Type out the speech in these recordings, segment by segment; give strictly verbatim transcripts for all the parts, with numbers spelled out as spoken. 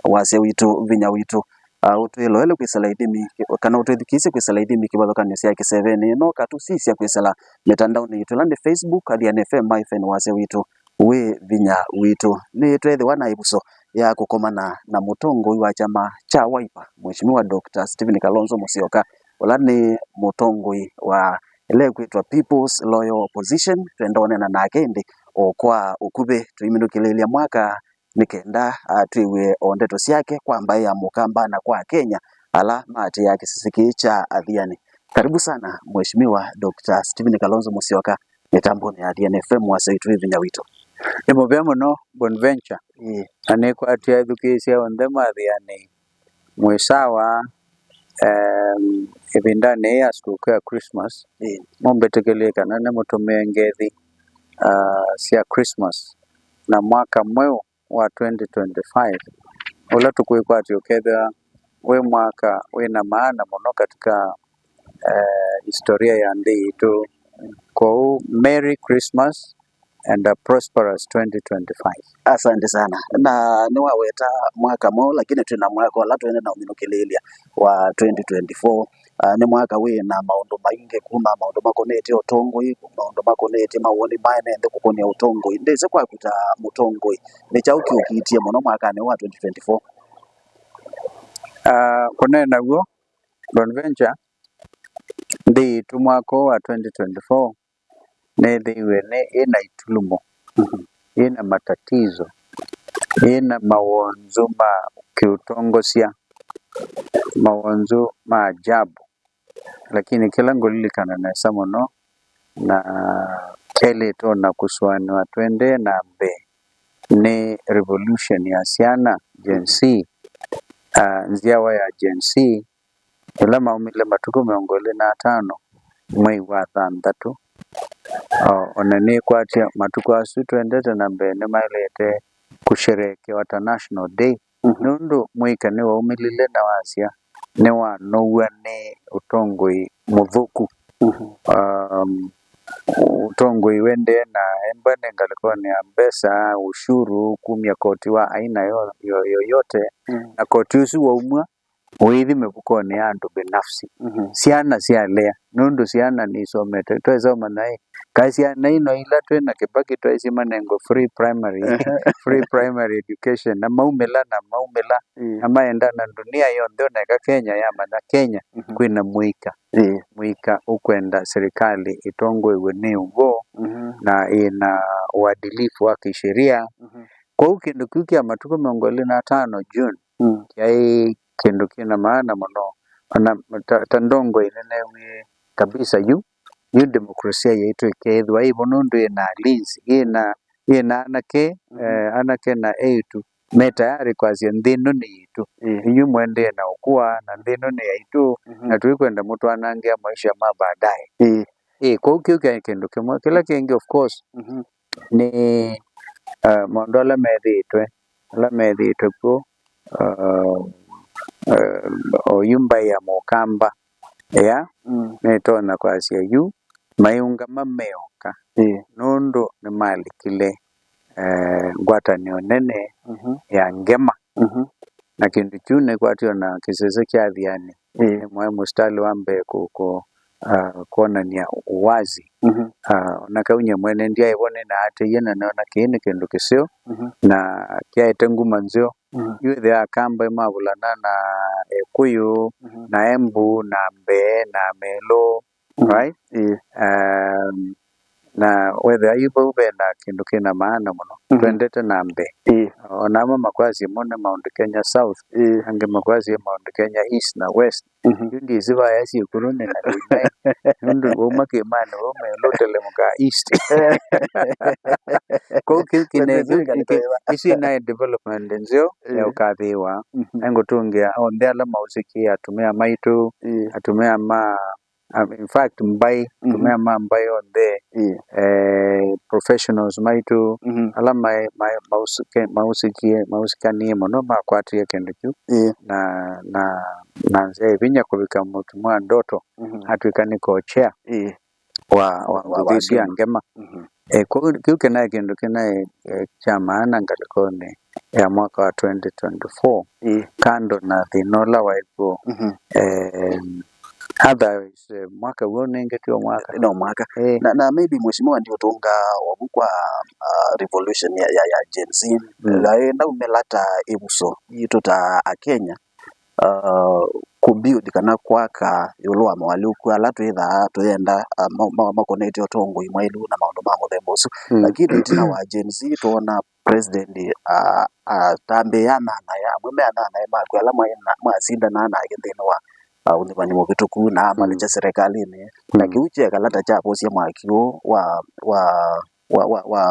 Wasya Witũ, Vinya Witũ. Ah, ũtwĩloele kwĩsĩla ithimi, kana ũtwĩthukĩĩsye kwĩsĩla ithimi kĩvathũkany'o sya kĩsevenĩ ĩno, katũsisya kwĩsĩla mĩtandaonĩ yitũ, ĩla nĩ Facebook, Athiani F M hyphen Wasya Witũ, wĩ Vinya Witũ. Nĩtweethĩwa na ĩvuso ya kũkomana na mũtongoi wa kyama kya Wiper, Mheshimiwa Doctor Stephen Kalonzo Musyoka, ũla nĩ mũtongoi wa ĩla ĩkwĩtwa People's Loyal Opposition. Twenda ũneena nake ĩndĩ o kwa ũkuvĩ, tũiminũkĩlĩĩlya mwaka nĩ kenda, ah, twĩw'e o ndeto syake kwa mbaĩ ya Mũkamba na kwa Kenya ala maatĩĩaa kĩsese kĩĩ kya Athiani. Karibu sana, Mheshimiwa Doctor Stephen Kalonzo Musyoka, mĩtambonĩ ya Athiani F M, Wasya Witũ, wĩ Vinya Witũ. Nĩ mũvea mũno, Bonventure. Ĩĩ. Na nĩkwatya ethukĩĩsya onthe ma Athiani mwĩ sawa, em, ĩvindanĩ yĩĩ ya sikũkũ ya Christmas. Ĩĩ. Mũmbĩtĩkĩlye kana nĩmũtũmĩe ngethi, ah, sya Christmas na mwaka mweũ wa twenty twenty-five, ũla tũkwĩkwatya ũkethĩwa wĩ mwaka wĩ na maana mũno katika, eh, historia ya nthĩ yitũ. Kwoou, Merry Christmas and a prosperous twenty twenty-five. Asante sana. Na nĩwaweta mwaka mweũ, lakini twĩ na mwaka ũla twene na ũminũkĩlĩĩlya wa twenty twenty-four. Ah, nĩ mwaka wĩ na maũndũ maingĩ, kuma maũndũ makonetye ũtongoi, maũndũ makonetye mawoni ma ene nthĩ kũkonĩa ũtongoi. Ndĩsĩ kwaku ta mũtongoi, nĩ kyaũ kĩũkiitie mũno mwakanĩ wa twenty twenty-four? Ah, kũneena w'o, Bonventure, nthĩ yitũ mwaka ũũ wa twenty twenty-four nĩthĩiwe nĩ ĩna itulumo, ĩna matatizo, ĩna mawonzu ma kĩũtongosya, mawonzu ma ajabu. Lakini kĩla ngũlilikana nesa mũno na kyaĩlĩte o na kũsũanĩwa tũendee na mbee nĩ revolution ya syana, Gen Z, ah, nzyawa ya Gen Z, ĩla maumile matukũ mĩongo ĩlĩ na atano mwei wa thanthatũ. O, o na nĩkwatya matukũ asu tũendete na mbee nĩmaĩlĩte kũsherehekewa ta National Day, nũndũ mũika nĩwaumĩlile na wasya nĩwanow'a nĩ ũtongoi mũthũku. Um, ũtongoi wendee na emba nĩ ngalĩkonĩ ya mbesa, ushuru, kumya koti wa aina yo, yo, yoyote, na koti ũsu waumw'a ũithi mĩvukonĩ ya andũ binafsi. Syana syalea, nũndũ syana nĩisomete. Twesa ũmanya ĩ, kaĩ syana ino ila twĩ na Kibaki twaisye manengwe free primary, free primary education, na maumĩla na maumĩla, na maenda na ndunia yonthe, oneka Kenya yamanya Kenya kwĩna mũika. Mũika ũkwenda serikali ĩtongoew'e nĩ ũw'o na ĩna uadilifu wa kisheria. Kwoou kĩndũ kĩu kya matukũ mĩongo ĩlĩ na atano June, kyaĩ kĩndũ kĩna maana mũno. Ona ta, ta ndongoi nĩneewie kabisa yu, yu demokrasia yaitũ ĩkeethĩwa ĩvo nũndũ ĩna alinzi, ĩna, ĩna anake, eh, anake na eĩtu me tayari kwasya nthĩ ĩno nĩ yitũ. Inyu mũendee na ũkũa na nthĩ ĩno nĩ yaitũ, na tũikwenda mũtwanangĩa maisha ma baadaye. Ĩĩ, kwoou kĩu kyaĩ kĩndũ kĩmwe. Kĩla kĩngĩ, of course, nĩ, uh, maũndũ ala methĩĩtwe, ala methĩĩtwe kw'o, uh, uh, oyu mbaĩ ya Mũkamba, ya, nĩtonya kwasya yu, maiũngama meoka, nũndũ nĩmalikile, eh, ngwatanĩo nene ya ngema. Na kĩndũ kyu nĩkwatyo na kĩsese kya Athiani. Nĩ mwaĩ mũsitalĩ wa mbee kũ-, kũ-, ah, kwonany'a uwazi. Ah, ona kau nyie mwene ndyaĩ vo nĩnaatĩĩie na nĩona kĩĩ nĩ kĩndũ kĩseo, na kyaete nguma nzeo. Yu ĩthĩa Akamba mavulana na Ekũyũ, na Embu, na Mbee, na Melũ, right? Um, na wethĩa yu vau vena kĩndũ kĩna maana mũno. Twendete na mbee. Ona amwe makwasya mo nĩ Mount Kenya South, angĩ makwasya Mount Kenya East na West. Yu ndĩsĩ vaya syĩ kũlũnĩ na nĩnaĩ. Nũndũ wauma kĩĩmanĩ vau Melũ ũtelemũka East. Kũu kĩu kĩne, isu inaĩ development nzeo ya ũkathĩĩwa. Engũtũngĩa onthe ala maũsĩkie, atumĩa maitũ, atumĩa ma, um, in fact, mbaĩ, atumĩa ma mbaĩ onthe, eh, professionals maitũ, ala maĩ, maĩ, maũsĩke-, maũsĩkie, maũsĩkanie mũno makwatĩe kĩndũ kĩu na, na, na nzĩa ĩ vinya kũvika mũtumĩa Ndoto atw'ĩka nĩ co-chair wa, wa ngũthi isu ya ngema. Eh, kwoou kĩu kĩnaĩ kĩndũ kĩnaĩ, eh, kya maana ngalĩkonĩ ya mwaka wa twenty twenty-four, ĩĩ, kando na thĩna ũla waĩ kw'o. Mhm. Em, otherwise, eh, mwaka w'o nĩngĩ tio mwaka. No mwaka. Ĩĩ. Na, na maybe mheshimiwa ndiũtũnga ovu kwa, uh, revolution ya, ya, ya Gen Z. Mm. Yaĩ naumĩla ta ĩvuso yitũ ta Akenya, uh, kũbuild kana kwaka ĩũlũ wa moalyũku ala twĩthaa tũyenda, uh, ma- ma- makonetye ũtongoi mwaĩlu na maũndũ ma mũthemba ũsu. Mm. Lakini ĩtina wa Gen Z, twoona president, uh, atambĩĩa anyanyae amwe me anyanyae make ala mwaĩ na- mwasindanaa nake nthĩnĩ wa, uh, ũnyuvani mũvĩtũku na amalĩkya, mm, serikalini. Na, mm, kĩu kyekala ta kyaposie mwaki ũũ wa, wa, wa, wa, wa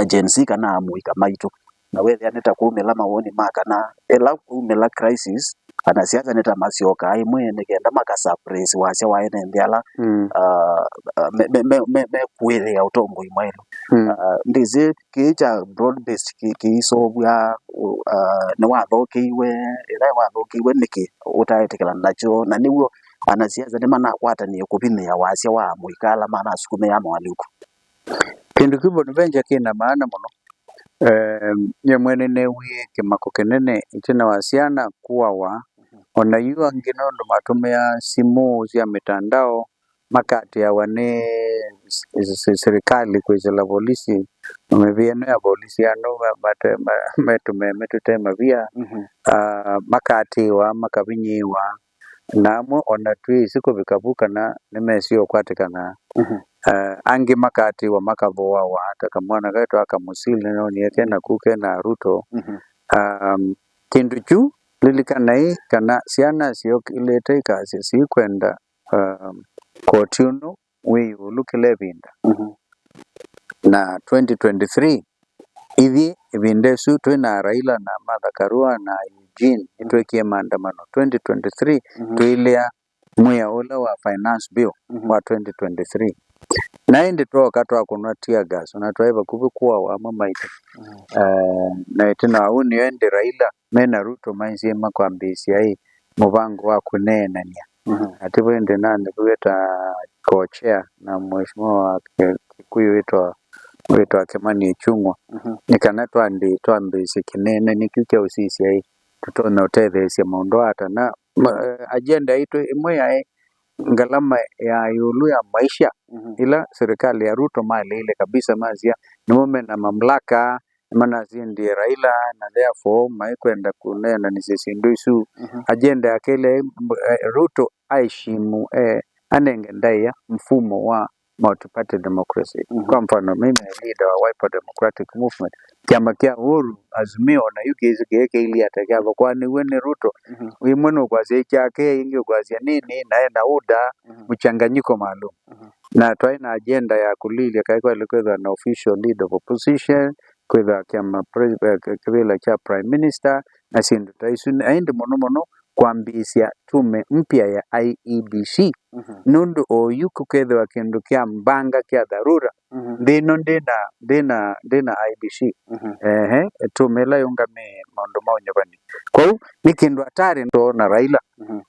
Gen Z kana amũika maitũ. Na wethĩa nĩ ta kumĩla mawoni ma kana ĩla kumĩla crisis, anasiasa nĩ ta masyokaa ĩmwe nĩ kenda makasuppress wasya wa ene nthĩ ala, mm, ah, ah, me, me, me, me, mekuĩthĩa ũtongoi mwaĩlu. Mm. Ah, ndĩsĩ kĩĩ kya broad based kĩ- kĩisovw'a, uh, nĩwathokeiwe, ĩla wathokeiwe nĩkĩ ũtaetĩkĩlana nakyo? Na nĩw'o anasiasa nĩmanakwatanie kũvinyĩĩa wasya wa amũika ala manasukumĩaa moalyũku. Kĩndũ kĩu Bonaventure kĩ na maana mũno. Em, nyie mwene neewie kĩmako kĩnene ĩtina wa syana kũawa, o na yu angĩ nũndũ matũmĩaa simũ sya mĩtandao, makatĩawa nĩ s- s- silikalĩ kwĩsĩla volisi, na mĩvĩa ĩno ya volisi andũ ma- mate- ma- me tũmeme tũte mavia. Mhm. Ah, makatĩĩwa, makavinyĩĩwa, na amwe o na twĩsĩ kũvika vu kana nĩmesie ũkwatĩkana. Mhm. Ah, angĩ makatĩĩwa makavũawa, ta kamwana kaitũ aka Mũsili nĩnoonie ke naku ke na Ruto. Mhm. Um, kĩndũ kyu lilikanai kana syana syokĩlĩte ikasya sikwenda, um, koti ũnũ wĩ ĩũlũ kĩla ĩvinda. Mhm. Na twenty twenty-three, ithyĩ ĩvinda ĩsu twĩ na Raila na Martha Karua na Eugene, nĩtwekie maandamano. Twenty twenty-three, mhm, twĩlea mwĩa ũla wa finance bill, mhm, wa twenty twenty-three. Na ĩndĩ twooka twakũnwa tear gas, ona twaĩ vakuvĩ kũawa amwe maitũ. Mhm. Eh, na ĩtina wa ũu nĩyo ĩndĩ Raila me na Ruto maisye makwambĩĩsya ĩ mũvango wa kũneenany'a. Mhm. Ati vo ĩndĩ naniviwe ta co-chair na mheshimiwa wa Ki- Kikuyu wĩtwa, wĩtwa Kimani Ichung'wa. Mhm. Nĩ kana twandĩ twambĩĩsye kĩneene nĩkĩu kya ũsisya ĩ tũtonya ũtetheesya maũndũ ata. Na ma- eh, agenda yaitũ ĩmwe yaĩ ngalama ya ĩũlũ ya maisha, mhm, ĩla serikali ya Ruto maleile kabisa, masya nĩmo mena mamlaka, nĩmanasindie Raila, na therefore maikwenda kũneenanĩsya syĩndũ isu. Mhm. Agenda ya kelĩ, eh, Ruto aishimu, eh, anenge ndaĩa mfumo wa multi-party democracy. Mhm. Kwa mfano, mimi ni leader wa Wiper Democratic Movement. Kyama kya Uhuru, Azimio, na yu kĩsĩ kĩĩ kĩilyĩ ata kyava kwanĩw'e nĩ Ruto. Mhm. Ĩmwe nũkwasya kyake, ĩngĩ ũkwasya nini, naĩ na UDA, mhm, mchanganyiko maalum. Mhm. Na twaĩ na agenda ya kũlilya kaĩ kwaĩle kwĩthwa na official leader of opposition, kwĩthwa kyama pre- eh, kĩ- kĩvĩla kya prime minister, na syĩndũ ta isu, na ĩndĩ mũno mũno kwambĩĩsya tume mpya ya I E B C. Mhm. Nũndũ oyu kũkethĩwa kĩndũ kya mbanga kya dharura, mhm, nthĩ ĩno ndĩna, ndĩna, ndĩna I E B C. Mhm. Ehe, tume ĩla yũngamĩe maũndũ ma ũnyuvani. Kwoou nĩ kĩndũ hatari twoona Raila. Mhm.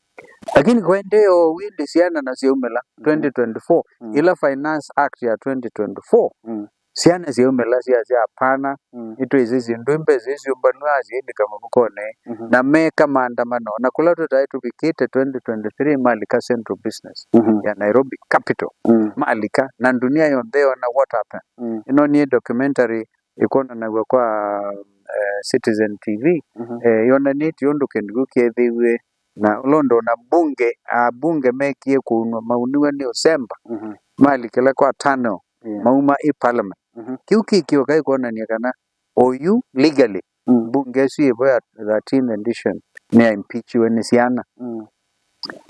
Lakini kũendee o wĩndĩ syana na syaumĩla, mhm, twenty twenty-four, mm, ĩla Finance Act ya twenty twenty-four, mm, syana syaumĩla syasya, "Hapana, mm, nĩtwĩsĩ syĩndũ mbesa isu syũmbanw'a syĩlika mũvukonĩ." Mhm. Na meka maandamano. Na kũla tũtaĩ tũvikĩte twenty twenty-three, malika Central Business, mhm, ya Nairobi Capital. Mm. Malika, na ndunia yonthe yona what happened. Mm. Ĩno nĩ documentary ĩkwonanaw'a kwa, eh, Citizen T V. Mhm. Eh, yonanĩtye ũndũ kĩndũ kĩu kyeethĩiwe, na ũla ũndũ ona mbunge, abunge mekie kũunwa, mauniwe nĩ ũsemba, mhm, malikĩla kwa tunnel, yeah, mauma ĩ parliament. Mhm. Kĩu kĩkĩo kaĩ kwonany'a kana oyu legally, mm, mbunge ĩsu yĩvo ya thirteenth edition nĩyaimpeachiwe nĩ syana. Mm.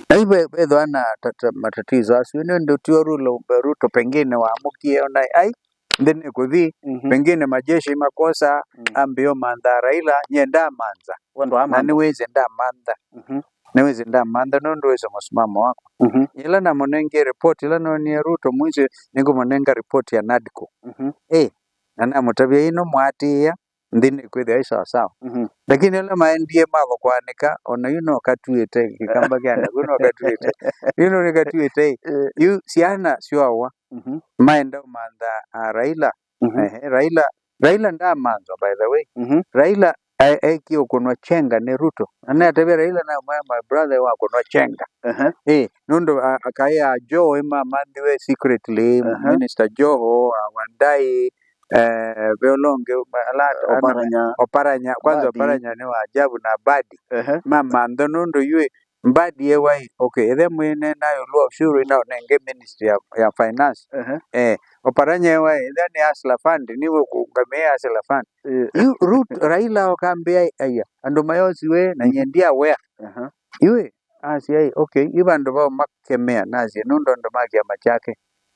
Na yu ve- vethwa na tata- matatizo asu, nĩ ũndũ tio Ruto, Ruto pengine waamũkie ona ai, nthĩ nĩkũthi, mhm, pengine majeshi makosa, mm, ambĩo mantha Raila, nyie ndamantha. We ndwamantha. Na nĩwĩsĩ ndamantha. Mhm. Nĩwĩsĩ ndamantha nũndũ wĩsĩ mũsimamo wakwa. Mhm. Yĩla namũnengie report, yĩla noonie Ruto mwisho, nĩngũmũnenga report ya NADCO. Mhm. Ĩ, na namũtavya ĩno mwaatĩĩa, nthĩ nĩkwĩthĩa ĩ sawasawa. Mhm. Lakini ala maendie mava kwanĩka, ona yu no katuĩte, kĩkamba kya naku no katuĩte. Yu no nĩ katuĩte ĩ. Eh. Yu syana syoawa, mhm, maenda ũmantha, ah, Raila. Mhm. Ehe, Raila Raila ndamanzwa, by the way. Mhm. Raila e- ekie ũkũnwa chenga nĩ Ruto. Na nĩatavya Raila na my, my brother wakũnwa chenga. Ehe. Ĩ, nũndũ a- akaĩ a Joho ĩmamanthiwe secretly, Ehe. Minister Joho, a Wandai, eh, ve ũla ũngĩ, ma- ala- Oparanya. Oparanya, kwanza Mbadi. Oparanya nĩ wa ajabu na Mbadi. Ehe. Mamantha nũndũ yu Mbadi ewa ĩ, okay, ethĩa mwĩneena ĩũlũ wa ushuru ĩna ũnenge ministry ya, ya finance. Ehe. Eh, Oparanya ewa ĩ, ethĩa nĩ Hustler Fund, nĩwe ũkũngamĩe Hustler Fund. Eh. Yu Ruto, Raila okambĩa ĩ, aya, andũ mayosiwe na Mhm. nyie ndi aware. Aha. Yu ĩ, asya ĩ, okay, yu vandũ vau makemea, nasye nũndũ andũ ma kĩama kyake.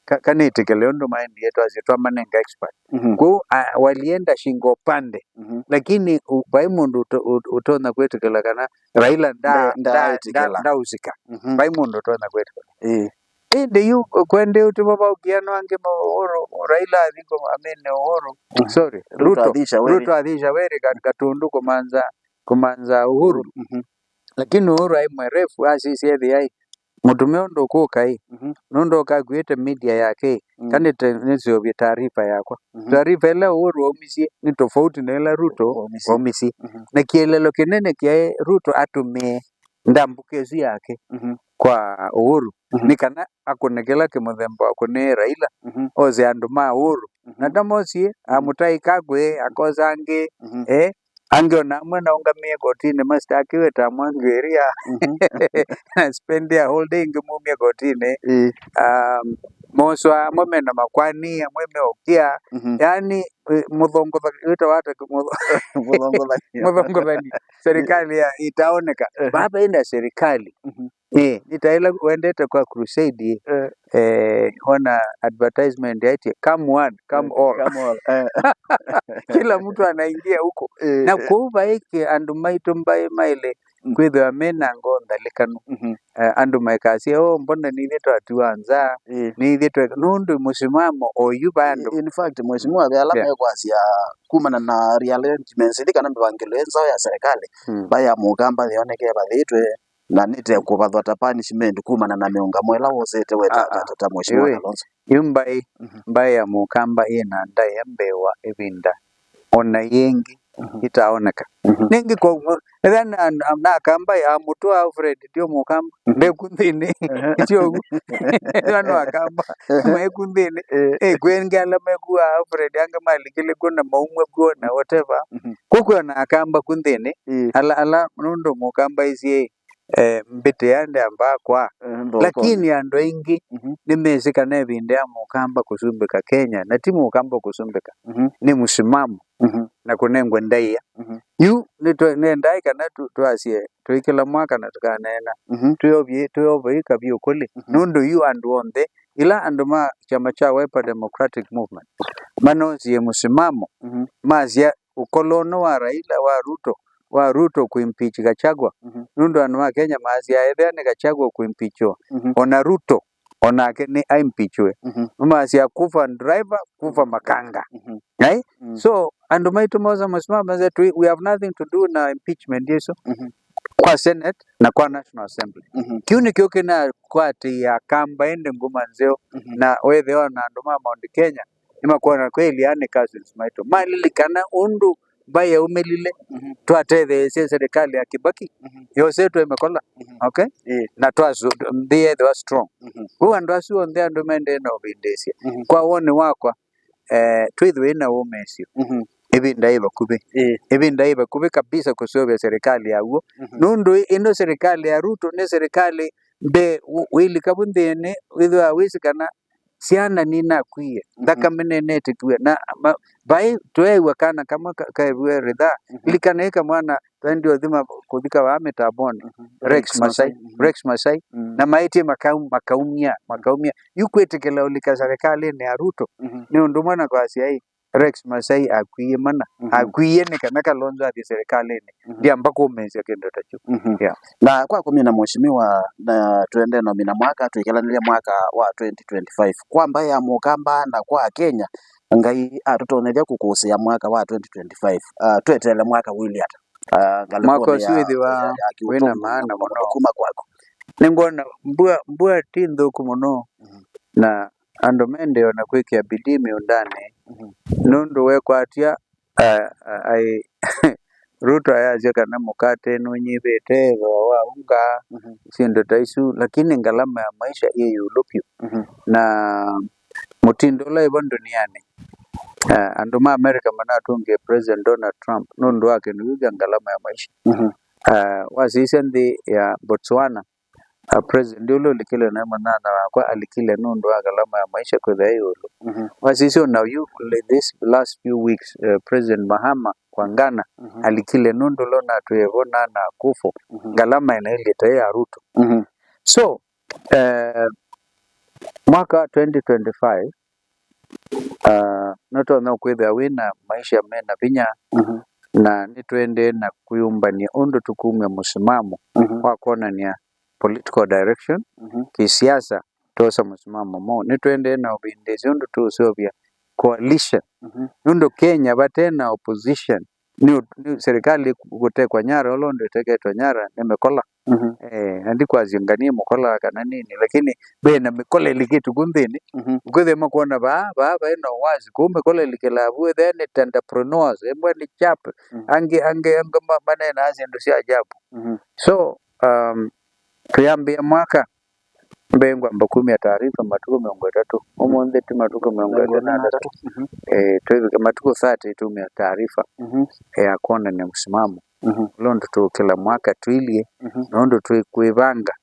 Ka- kanĩtĩkĩle ũndũ maendie twasye twamanenga expert. Mhm. Kwoou a- walienda shingo upande. Mhm. Lakini u- vai mũndũ ũto- ũt- ũtonya kwĩtĩkĩla kana Raila nda- Nda- nda- ndaaĩtĩkĩla. Nda- ndausika. Mhm. Vai mũndũ ũtonya kwĩtĩkĩla. Ĩĩ. Ĩndĩ yu kwendĩ ũtĩ vavaukia no angĩ ma Uhuru, Raila athi kũ- amine Uhuru. Mhm. Sorry, Ruto Ruto. Athisha weri. Ruto athisha weri ka- katundu kũmanza kũmanza Uhuru. Mhm. Lakini Uhuru aĩ mwerefu, asisya ethĩa ĩ, mũtũme ũndũ ũkũka ĩ, Mhm. nũndũ ũkakuĩte media yake ĩ, Mm. kanĩte nĩseũvye taarifa yakwa. Mhm. Taarifa ĩla Uhuru waumisye nĩ tofauti na ĩla Ruto Waumisye. waumisye. Mhm. Na kĩeleelo kĩnene kyaĩ Ruto atũmĩe ndambũka ĩsu yake Mhm. kwa Uhuru, Mhm. nĩ kana akũne kĩla kĩmũthemba wa kũnĩe Raila, Mhm. ose andũ ma Uhuru. Mhm. Na ndamosie, Mhm. amũtaĩka kwĩ, akosa angĩ, Mhm. eh, angĩ ona amwe naũngamĩe kotinĩ, masitakiwe ta mwangi ĩria. Mhm. Na spend a whole day ĩngĩ mumie kotinĩ. Ĩĩ. Um, moswa amwe mena makwani, amwe meũkia. Mhm. Yaani, eh, mũthongothani, wĩtawa ata kĩ-, mũtho- Mũthongothani. Mũthongothani. Serikali ya itaoneka. Ehe. Baba enda serikali. Mhm. Eh, nitaila wendete kwa crusade. Eh. Eh, ona advertisement yaitye, "Come one, come Eh, all." Come all, eh. Kila mtu anaingia huko. Eh, Na eh. Kũu vaĩkĩ andũ maitũ mbaĩ maĩle Mm. kwĩthĩwa mena ngoo nthalĩkanu. Mhm. Eh, andũ maikasye, "Oh, mbona nithyĩ twatiwa nza? Eh. Nithyĩ twe-," nũndũ mũsimamo oyu va andũ. In fact, mheshimiwa, ve ala Yeah. mekwasya kumana na rearrangements ithi kana mĩvangĩlo ĩ nzaũ ya serikali, Mm. va ya mũkamba yonekee vathĩtwe, na nĩte kũvathwa ta punishment kumana na mĩũngamo ĩla wosete weta Ah, ah. Tata Mheshimiwa Ĩwĩ, Kalonzo. Yu mbaĩ, Mhm. mbaĩ ya mũkamba ĩna ndaĩa mbee wa ĩvinda ona yĩngĩ Mhm. itaoneka. Mhm. Nĩngĩ kwa ũguo, ethĩa na, na, na kamba ya mũtũ wa Alfred tio mũkamba, Mhm. ndeku nthĩnĩ, Ehe. tio ũguo. Ethĩa no akamba, Ehe. meku nthĩnĩ. Eh. Eh, kwĩ angĩ ala mekua Alfred, angĩ malikile kuo na maumwe kuo na whatever. Mhm. Kũkwĩ ona akamba ku nthĩnĩ, Eh. ala, ala nũndũ mũkamba isie eh, mbĩtĩa ndeambaa kwa. Eh, nthokoni. Lakini andũ aingĩ Mhm. nĩmesĩ kana ĩvinda ya mũkamba kũsumbĩka Kenya, na ti mũkamba kũsumbĩka, Mhm. nĩ mũsimamo Mhm. na kũnengwe ndaĩa. Mhm. Yu nĩtwe-, nendaĩ kana tu-, twasye twĩ kĩla mwaka na tũkaneena. Mhm. Twĩovye, twĩovye kavyũ kũlĩ. Mhm. Nũndũ yu andũ onthe, ila andũ ma kyama kya Wiper Democratic Movement manosie mũsimamo, Mhm. masya ũkolono wa Raila, wa Ruto, wa Ruto kũimpeach Gachagua. Mhm. Nũndũ andũ ma Kenya maasya ethĩa nĩ Gachagua kũimpeachwa, Mhm. ona Ruto onake nĩ aimpeachwe. Mhm. Nĩmaasya kufa driver, kufa makanga. Mhm. Right? Mm. So, andũ maitũ mosa mũsimamo mese twi, we have nothing to do na impeachment ĩsu Mhm. kwa Senate na kwa National Assembly. Mhm. Kĩu nĩkĩo kĩnakwatĩĩa kamba ĩndĩ nguma nzeo Mhm. na wethĩwa na andũ ma Mount Kenya nĩmakwona kweli aa nĩ cousins maitũ. Malilikana ũndũ mbaĩ yaumĩlile, Mhm. twatetheesye serikali ya Kibaki, Mhm. yosetwe ĩmĩkola, Mhm. okay? Ĩĩ. Na twasu-, nthĩ yeethĩwa strong. Mhm. Kwoou andũ asu onthe andũ maendee na ũvindĩĩsya. Mhm. Kwa woni wakwa, eh, twĩthĩwe na ũmĩĩsyo. Mhm. Ĩvinda yĩ vakuvĩ. Ĩĩ. Ĩvinda yĩ vakuvĩ kabisa kũseũvya serikali ya w'o. Mhm. Nũndũ ĩ-, ĩno serikali ya Ruto nĩ serikali mbee wĩ-, wĩlika vu nthĩnĩ, wĩthĩwa wĩsĩ kana syana nĩnakwie, Mhm. nthakame nĩnetĩkiwe, na ma-, vai tweew'a kana kamwe ka-, kaeviwe rithaa, Mhm. lilikana ĩ kamwana twaendie ũthima kũthika vaa mĩtambonĩ, Mhm. Rex Rex Masai, Masai, mhm. Rex Masai, Mm. na maĩtye makaum-, makaumya, makaumya. Yu kwĩtĩkĩla ũlika serikalĩnĩ ya Ruto, Mhm. nĩ ũndũ ũmwe na kwasya ĩ, Rex Masai akwie mana, Mhm. akwie nĩ kana Kalonzo athi serikalĩnĩ. Mhm. Ndiamba kũmĩĩsya kĩndũ ta kyu. Mhm. Yeah. Na kwa kũmina mheshimiwa, na tuende na mina mwaka, twĩkĩlanĩlye mwaka wa twenty twenty-five. Kwa mbaĩ ya mũkamba na kwa Kenya, Ngai atũtonyethya kũkũsĩa mwaka wa twenty twenty-five. Ah, tweteele mwaka wĩlĩ ata? Ah, ngalĩkonĩ Mwaka ũsu ya, wĩthĩwa ya, ya wĩna kĩũtũngũ maana mũno mũno. Kuma kwaku. Nĩngwona mbua, mbua ti nthũku mũno. Mhm. Na andũ mendee o na kwĩkĩa bidii mĩũndanĩ, Mhm. Nũndũ wekwatya, a, a, ai, Ruto ayasya kana mũkate nũnyivĩte, thooa wa unga, mhm, syĩndũ ta isu, lakini ngalama ya maisha ĩ ĩũlũ vyũ. Mhm. Na mũtindo ũla ĩvo ndũnianĩ, a, andũ ma America manatũngĩe President Donald Trump nũndũ wa kĩndũ kĩu kya ngalama ya maisha. Mhm. A, wasisya nthĩ ya Botswana, a, president ũla ũlikile naĩ mũnyanyawa wakwa alikile nũndũ wa ngalama ya maisha kwĩthĩa ĩ ĩũlũ. Mhm. Wasisya ona yu, like, this last few weeks, eh, President Mahama wa Ghana, mhm, alikile nũndũ ũla ũnatwĩe vo Nana Akufo, mhm, ngalama ĩnailĩte ya Ruto. Mhm. So, eh, mwaka wa twenty twenty-five, ah, nũtonya kwĩthĩa wĩ na maisha me na vinya, mhm, na nĩtũendee na kwĩyũmbany'a ũndũ tũkumya mũsimamo, mhm, wa kwonany'a political direction, mhm, kĩsiasa, twosa mũsimamo mwaũ. Nĩtũendee na ũvindĩĩsya ũndũ tũũseũvya coalition. Mhm. Nũndũ Kenya vate na opposition, nĩ ũ-, nĩ serikali kũtekwa nyara, ũla ũndũ ĩteketwe nyara nĩ mĩkola. Mhm. Eh, na ndikwasya nganie mũkola kana nini, lakini ve na mĩkola ĩlikĩtu ku nthĩnĩ. Mhm. Ũkwĩthĩa makwona vaa, vaa vaĩ na ũwasi. Kũu mĩkola ĩlikĩlaa vu, ethĩa nĩ entrepreneurs, ĩmwe nĩ chap, mhm, angĩ, angĩ, angĩ ma-, maneenaa syĩndũ sya ajabu. Mhm. So, um, twĩambĩa mwaka, mbee ngwamba kumya taarifa matukũ mĩongo ĩtatũ. Ũmũnthĩ ti matukũ mĩongo ĩtatũ na atatũ. Mhm. Eh, twĩvika matukũ thirty tumya taarifa, mhm, ya kwonany'a msimamo. Mhm. Ũla ũndũ tũũkĩla mwaka tũilyĩ, mhm, na ũndũ twĩkwĩvanga,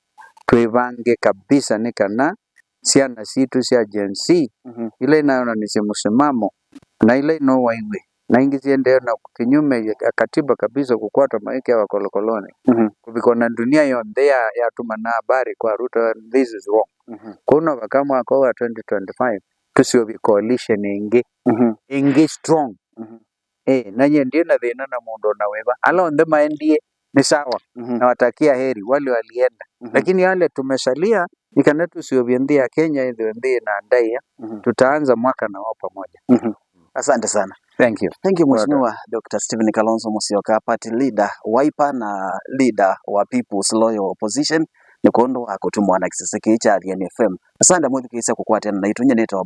twĩvange kabisa nĩ kana syana sitũ sya Gen Z, mhm, ila inayonanĩsye msimamo na ila inowaiw'e, na ingĩ siendee na kinyume ya katiba kabisa kũkwatwa maikĩawa kolokolonĩ. Mhm. Kũvika ona ndunia yonthe ya, yatuma na habari kwa Ruto, this is wrong. Mhm. Kũu no vaka mwaka wa twenty twenty-five tũseũvye coalition ĩngĩ, mhm, ĩngĩ strong. Mhm. Eh, na nyie ndĩ na thĩna na mũndũ ona wĩva. Ala onthe maendie nĩ sawa. Mhm. Nawatakia heri wale walienda. Mhm. Lakini wale tumesalia, nĩ kana tũseũvye nthĩ ya Kenya ĩthĩwe nthĩ na ndaĩa. Mhm. Tutaanza mwaka na wao pamoja. Mhm. Asante sana. Thank you. Thank you, Mheshimiwa Doctor Stephen Kalonzo Musyoka, party leader, Wiper na leader wa People's Loyal Opposition, nĩ kwondũ wa kũtũmwa na kĩsese kĩĩ kya Alien F M. Asante mwĩthukĩĩsya kũkwatana naitũ, nyie nĩtawa